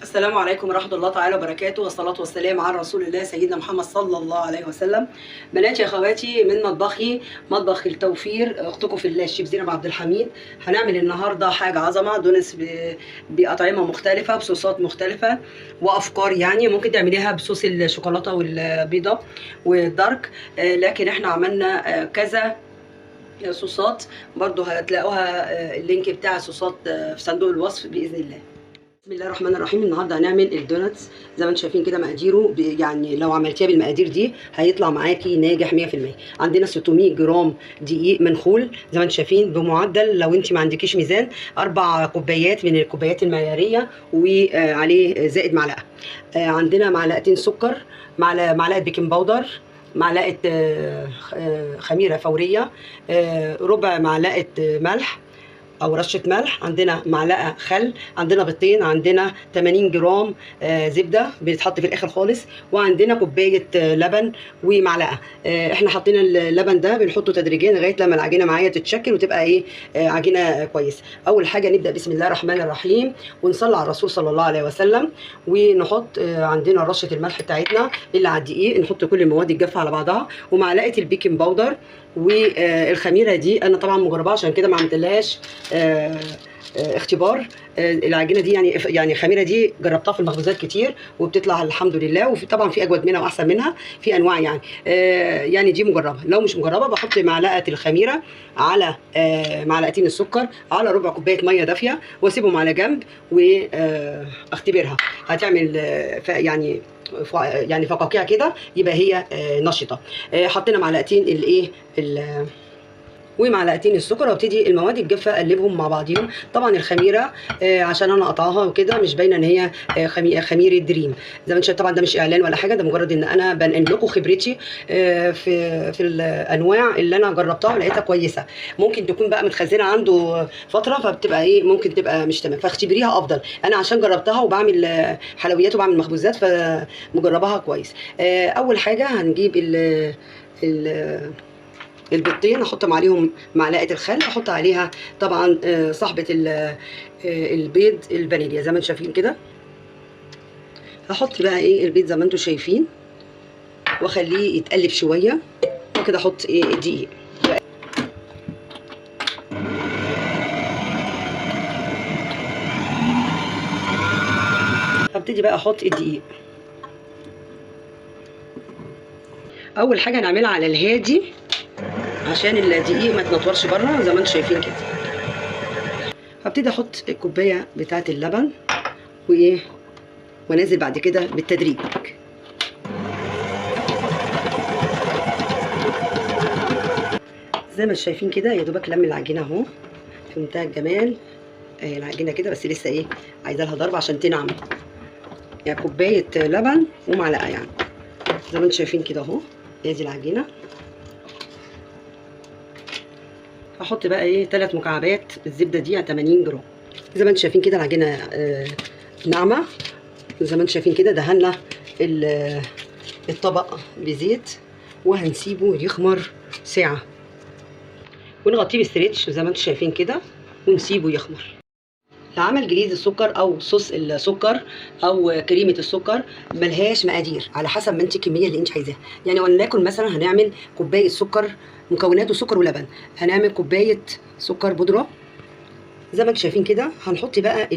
السلام عليكم ورحمة الله تعالى وبركاته، والصلاة والسلام على رسول الله سيدنا محمد صلى الله عليه وسلم. بناتي يا اخواتي، من مطبخي مطبخ التوفير، اختكم في الله الشيف زينب عبد الحميد. هنعمل النهارده حاجة عظمة، donuts بأطعمة مختلفة، بصوصات مختلفة وأفكار. يعني ممكن تعمليها بصوص الشوكولاتة والبيضة وال dark، لكن احنا عملنا كذا صوصات، برضو هتلاقوها ال link بتاع الصوصات في صندوق الوصف بإذن الله. بسم الله الرحمن الرحيم. النهارده هنعمل ال donuts زي ما انتم شايفين كده مقاديره، يعني لو عملتيها بالمقادير دي هيطلع معاكي ناجح 100%. عندنا 600 جرام دقيق منخول زي ما انتم شايفين، بمعدل لو انت ما عندكيش ميزان 4 كوبايات من الكوبايات المعياريه، وعليه زائد معلقه. عندنا معلقتين سكر، معلقه baking powder، معلقه خميره فورية، ربع معلقه ملح او رشه ملح، عندنا معلقه خل، عندنا بيضتين، عندنا 80 جرام زبدة بيتحط في الاخر خالص، وعندنا كوباية لبن ومعلقة. احنا حاطين اللبن ده بنحطه تدريجيا لغاية لما العجينة معايا تتشكل وتبقى ايه، عجينه كويس. اول حاجة نبدا بسم الله الرحمن الرحيم ونصلي على الرسول صلى الله عليه وسلم، ونحط عندنا رشه الملح بتاعتنا اللي على الدقيق، نحط كل المواد الجافه على بعضها، ومعلقة ال baking powder والخميره دي انا طبعا مجرباها عشان كده ما عملتلهاش اختبار. العجينة دي يعني الخميره دي جربتها في المخبوزات كتير وبتطلع الحمد لله، وفي طبعا في اجود منها واحسن منها في انواع، يعني يعني دي مجربه. لو مش مجربه بحط معلقه الخميره على معلقتين السكر على ربع كوباية مية دافيه واسيبهم على جنب واختبرها. هتعمل يعني فقاقيع كده، يبقى هي نشطة. حطينا معلقتين الايه ومعلقتين السكر، وابتدي المواد الجافه اقلبهم مع بعضيهم. طبعا الخميره عشان انا قطعها وكده مش باينة ان هي خميره دريم زي ما انتم شايفين. طبعا ده مش اعلان ولا حاجة، ده مجرد ان انا بنقل لكم خبرتي في الانواع اللي انا جربتها ولقيتها كويسة. ممكن تكون بقى متخزنه عنده فترة فبتبقى ايه، ممكن تبقى مش تمام، فاختبريها افضل. انا عشان جربتها وبعمل حلويات وبعمل مخبوزات فمجرباها كويس. اول حاجة هنجيب ال البيضتين، احط عليهم معلقه الخل، احط عليها طبعا صحبه البيض الفانيليا زي ما انتم شايفين كده. هحط بقى ايه البيض زي ما انتم شايفين واخليه يتقلب شوية، وكده احط ايه الدقيق. هبتدي بقى احط الدقيق. اول حاجة هنعملها على الهادي عشان الدقيق ما تنطورش بره زي ما انتم شايفين كده. هبتدي احط الكوباية بتاعه اللبن وايه، وانزل بعد كده بالتدريج. زي ما شايفين كده يا دوبك لم العجينة اهو في منتهى الجمال. اهي العجينة كده، بس لسه ايه عايزه لها ضرب عشان تنعم. يعني كوباية لبن ومعلقة، يعني زي ما انتم شايفين كده اهو. ادي العجينة. هحط بقى ايه 3 مكعبات الزبدة دي على 80 جرام. زي ما انتم شايفين كده العجينة ناعمة زي ما انتم شايفين كده. دهنا الطبق بزيت وهنسيبه يخمر ساعة، ونغطيه بال stretch زي ما انتم شايفين كده ونسيبه يخمر. لعمل glaze السكر او صوص السكر او كريمة السكر ملهاش مقادير، على حسب ما انت الكمية اللي انت عايزاها. يعني ولنكن مثلا هنعمل كوباية سكر، مكوناته سكر ولبن، هنعمل كوباية سكر بودره زي ما انتم شايفين كده. هنحط بقى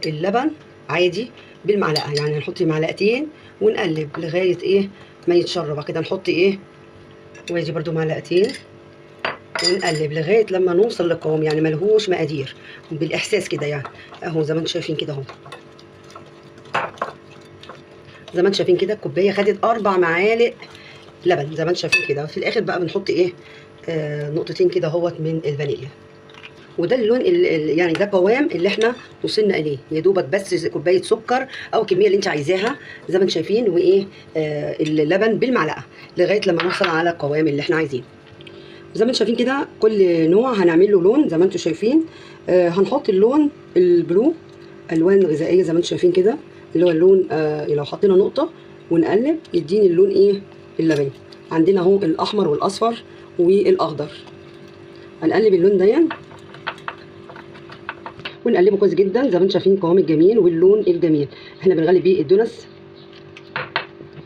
اللبن عادي بالمعلقه، يعني هنحط معلقتين ونقلب لغاية ايه ما يتشرب كده. نحط ايه، وادي برده معلقتين ونقلب لغاية لما نوصل للقوام، يعني ملهوش مقادير، بالاحساس كده يعني اهو زي ما انتم شايفين كده اهو. زي ما انتم شايفين كده الكوباية خدت 4 معالق لبن زي ما انتم شايفين كده. في الاخر بقى بنحط ايه نقطتين كده اهوت من الفانيليا، وده اللون يعني ده القوام اللي احنا وصلنا اليه. يا دوبك بس كوباية سكر او الكمية اللي انت عايزاها زي ما انتم شايفين، وايه اللبن بالمعلقه لغاية لما نوصل على القوام اللي احنا عايزينه. زي ما انتم شايفين كده كل نوع هنعمل له لون زي ما انتم شايفين. هنحط اللون البلو، الوان غذائية زي ما انتم شايفين كده، اللي هو اللون لو حطينا نقطة ونقلب يديني اللون ايه اللبني. عندنا اهو الاحمر والاصفر والاخضر. هنقلب اللون ده ونقلبه كويس جدا زي ما انتم شايفين القوام الجميل واللون الجميل. احنا بنغلي بيه ال donuts.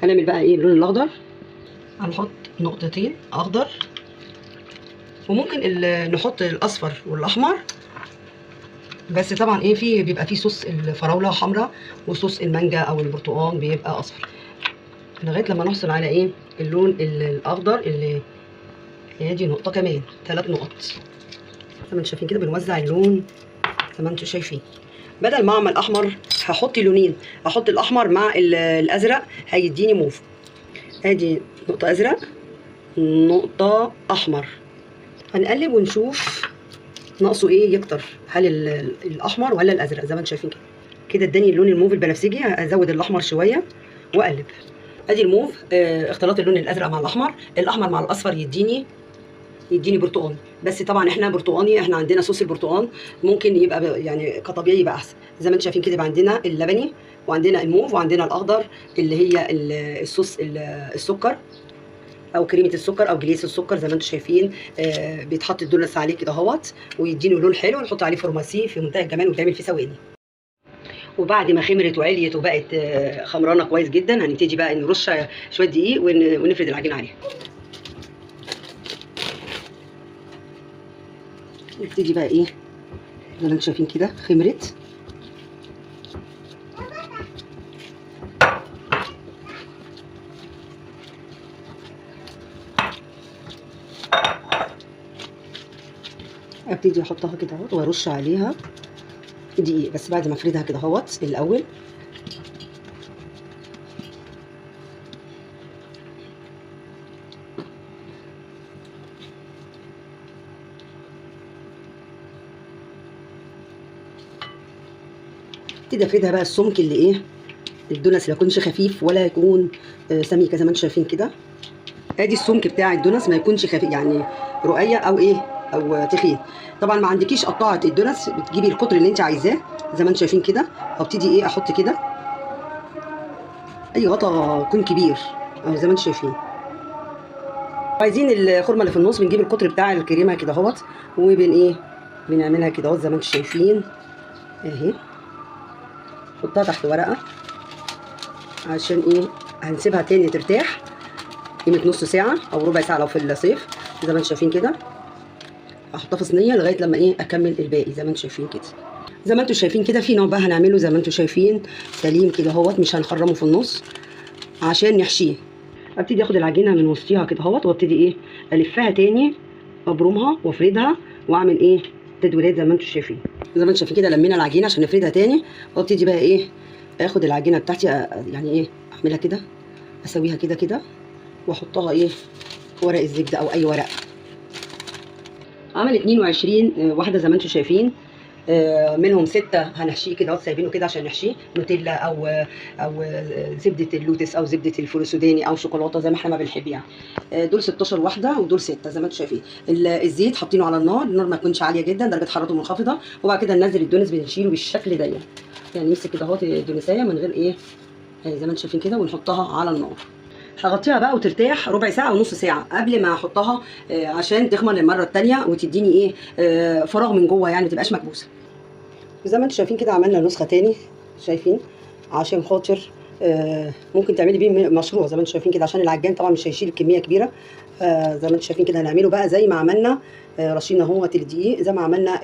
هنعمل بقى ايه اللون الاخضر، هنحط نقطتين اخضر، وممكن نحط الاصفر والاحمر، بس طبعا ايه في بيبقى فيه صوص الفراوله حمراء وصوص المانجا او البرتقال بيبقى اصفر، لغاية لما نحصل على ايه اللون الاخضر اللي ادي نقطة كمان، 3 نقط زي ما انتم شايفين كده. بنوزع اللون زي ما انتم شايفين. بدل ما اعمل احمر هحط لونين، هحط الاحمر مع الازرق هيديني موف. ادي نقطة ازرق، نقطة احمر. هنقلب ونشوف ناقصه ايه يكتر، هل الاحمر ولا الازرق زي ما انتم شايفين كده. كده اداني اللون الموف البنفسجي، هزود الاحمر شوية واقلب. ادي الموف، اختلاط اللون الازرق مع الاحمر، الاحمر مع الاصفر يديني برتقاني، بس طبعا احنا برتقاني، احنا عندنا صوص البرتقان ممكن يبقى يعني كطبيعي يبقى احسن. زي ما انتم شايفين كده يبقى عندنا اللبني وعندنا الموف وعندنا الاخضر اللي هي الصوص السكر او كريمة السكر او glaze السكر زي ما انتم شايفين. بيتحط ال donuts عليه كده اهوت ويديني لون حلو، ونحط عليه فورماسي في منتهى الجمال ويتعمل في ثواني. وبعد ما خمرت وعليت وبقت خمرانه كويس جدا، هنبتدي بقى نرش شوية دقيق ونفرد العجينة عليها. نبتدي بقى ايه زي ما انتم شايفين كده خمرت. ابتدي احطها كده اهوت وارش عليها دقيق، بس بعد ما افردها كده اهوت الاول. ابتدي افردها بقى السمك اللي ايه الدونس، لا يكونش خفيف ولا يكون سميك زي ما انتم شايفين كده. ادي السمك بتاع الدونس، ما يكونش خفيف يعني رقيق او ايه او تخين. طبعا ما عندكيش قطاعه الدونس، بتجيبي القطر اللي انت عايزاه زي ما انتم شايفين كده. وابتدي ايه احط كده اي غطا يكون كبير اهو زي ما انتم شايفين. عايزين الخرمه اللي في النص بنجيب القطر بتاع الكريمة كده اهوت، وبن ايه بنعملها كده اهوت زي ما انتم شايفين اهي. نحطها تحت ورقة عشان ايه هنسيبها تاني ترتاح قيمة نص ساعة او ربع ساعة لو في الصيف زي ما انتم شايفين كده. احطها في صينية لغاية لما ايه اكمل الباقي زي ما انتم شايفين كده. زي ما انتم شايفين كده في نوع بقى هنعمله زي ما انتم شايفين سليم كده اهوت، مش هنخرمه في النص عشان نحشيه. ابتدي اخد العجينة من وسطيها كده اهوت، وابتدي ايه الفها تاني، ابرمها وافردها واعمل ايه تدويرات زي ما انتم شايفين. زي ما انتم شايفين كده لمينا العجينة عشان نفردها تاني. وابتدي بقى ايه اخد العجينة بتاعتي يعني ايه اعملها كده، اسويها كده كده، واحطها ايه ورق الزبدة او اي ورق. عمل 22 واحدة زي ما انتم شايفين، منهم 6 هنحشيه كده سايبينه كده عشان نحشيه نوتيلا او زبدة اللوتس او زبدة الفول السوداني او شوكولاتة زي ما احنا ما بنحب يعني. دول 16 واحدة ودول 6 زي ما انتم شايفين. الزيت حاطينه على النار، النار ما تكونش عالية جدا، درجه حرارته منخفضة. وبعد كده ننزل ال donuts بنشيله بالشكل ده يعني نمسك كده اهوت الدونسايه من غير ايه زي ما انتم شايفين كده، ونحطها على النار. هغطيها بقى وترتاح ربع ساعة ونص ساعة قبل ما احطها عشان تخمر للمرة الثانية وتديني ايه فراغ من جوه يعني ما تبقاش مكبوسه. زي ما انتم شايفين كده عملنا نسخه تاني شايفين عشان خاطر ممكن تعملي بيه مشروع زي ما انتم شايفين كده، عشان العجان طبعا مش هيشيل كمية كبيرة. زي ما انتم شايفين كده هنعمله بقى زي ما عملنا رشينا اهوت الدقيق زي ما عملنا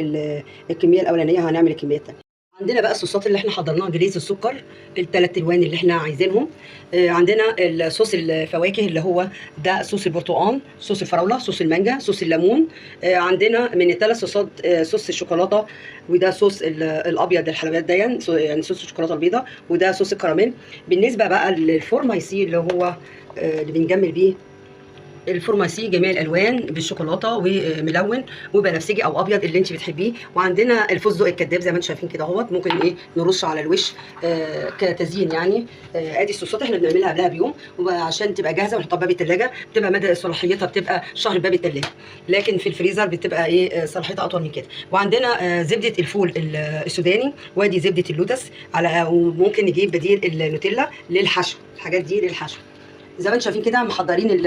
الكمية الاولانية هنعمل الكمية الثانية. عندنا بقى الصوصات اللي احنا حضرناها، glaze السكر الثلاث الوان اللي احنا عايزينهم. عندنا الصوص الفواكه اللي هو ده صوص البرتقال، صوص الفراوله، صوص المانجا، صوص الليمون. عندنا من الثلاث صوصات صوص الشوكولاتة، وده صوص الابيض الحلويات ده يعني صوص الشوكولاتة البيضاء، وده صوص الكراميل. بالنسبة بقى للفورمايسي اللي هو اللي بنجمل بيه الفورماسي جميع الالوان بالشوكولاته وملون وبنفسجي او ابيض اللي انت بتحبيه. وعندنا الفستق الكداب زي ما انتم شايفين كده اهوت، ممكن ايه نرش على الوش كتزيين يعني. ادي الصوصات احنا بنعملها قبلها بيوم وعشان تبقى جاهزة ونحطها في باب الثلاجة، بتبقى مدى صلاحيتها بتبقى شهر باب الثلاجة، لكن في الفريزر بتبقى ايه صلاحيتها اطول من كده. وعندنا زبدة الفول السوداني، وادي زبدة اللوتس على، وممكن نجيب بديل النوتيلا للحشو، الحاجات دي للحشو. زي ما انتم شايفين كده محضرين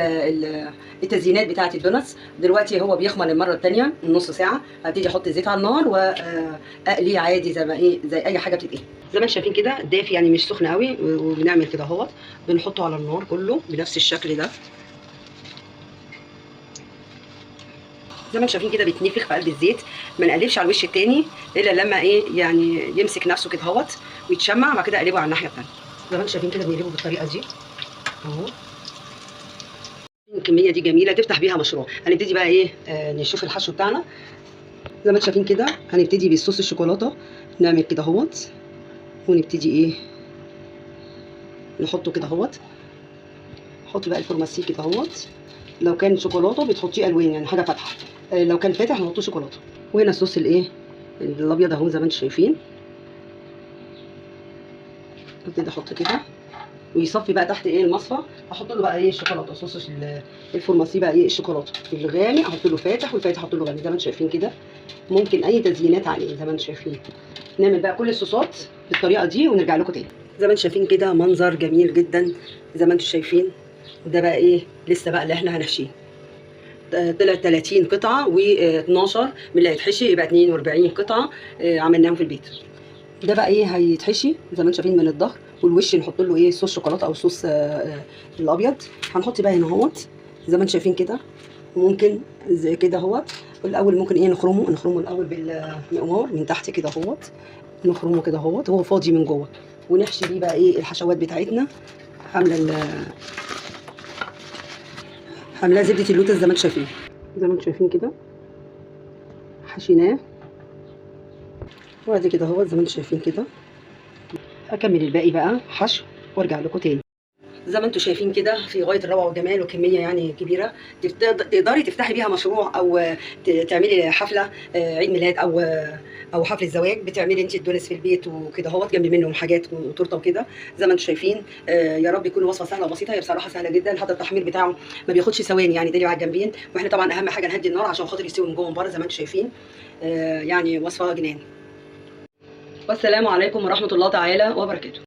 التزيينات بتاعه ال donuts. دلوقتي هو بيخمر المرة الثانية نص ساعة. هبتدي احط زيت على النار واقليه عادي زي ما ايه، زي اي حاجة بتتقلي. زي ما انتم شايفين كده دافي يعني مش سخن قوي، وبنعمل كده اهوت، بنحطه على النار كله بنفس الشكل ده. زي ما انتم شايفين كده بيتنفخ في قلب الزيت، ما نقلبش على الوش الثاني الا لما ايه يعني يمسك نفسه كده اهوت ويتشمع، بعد كده اقلبه على الناحية الثانية. زي ما انتم شايفين كده بنقلبه بالطريقة دي اهو. الكمية دي جميلة تفتح بيها مشروع. هنبتدي بقى ايه نشوف الحشو بتاعنا. زي ما انتم شايفين كده هنبتدي بالصوص الشوكولاتة، نعمل كده اهوت ونبتدي ايه نحطه كده اهوت. حط بقى الفرماسي كده اهوت. لو كان شوكولاتة بتحطيه الوان يعني حاجة فاتحة، لو كان فاتح نحطه شوكولاتة. وهنا الصوص الايه الابيض اهو زي ما انتم شايفين، ابتدي احط كده ويصفي بقى تحت ايه المصفى. احط له بقى ايه الشوكولاتة، صوص الفرماسي بقى ايه الشوكولاتة الغامق احط له فاتح، والفاتح احط له غامق زي ما انتم شايفين كده. ممكن اي تزيينات عليه زي ما انتم شايفين. نعمل بقى كل الصوصات بالطريقة دي ونرجع لكم تاني. زي ما انتم شايفين كده منظر جميل جدا زي ما انتم شايفين. ده بقى ايه لسه بقى اللي احنا هنحشيه. طلع 30 قطعه و12 من اللي هيتحشي، يبقى 42 قطعه عملناهم في البيت. ده بقى ايه هيتحشي زي ما انتم شايفين من الظهر والوش، نحط له ايه صوص شوكولاتة او صوص الابيض. هنحط بقى هنا اهوت زي ما انتم شايفين كده، وممكن زي كده اهوت. الاول ممكن ايه نخرمه الاول بالمقمار من تحت كده اهوت، نخرمه كده اهوت هو فاضي من جوه، ونحشي بيه بقى ايه الحشوات بتاعتنا. عامله زبدة اللوتس زي ما انتم شايفين، زي ما انتم شايفين كده حشيناه. وادي كده اهوت زي ما انتم شايفين كده. اكمل الباقي بقى حشو وارجع لكم تاني. زي ما انتم شايفين كده في غاية الروعة والجمال، وكمية يعني كبيرة تقدري تفتحي بيها مشروع او تعملي حفلة عيد ميلاد او حفلة زواج. بتعملي انت ال donuts في البيت وكده اهوت، جنب منهم حاجات وتورته وكده زي ما انتم شايفين. يا رب يكون وصفه سهلة وبسيطة، هي بصراحة سهلة جدا، حتى التحمير بتاعه ما بياخدش ثواني يعني، دليل على الجنبين. واحنا طبعا اهم حاجة نهدي النار عشان خاطر يستوي من جوه ومن بره زي ما انتم شايفين. يعني وصفه جنان. والسلام عليكم ورحمة الله تعالى وبركاته.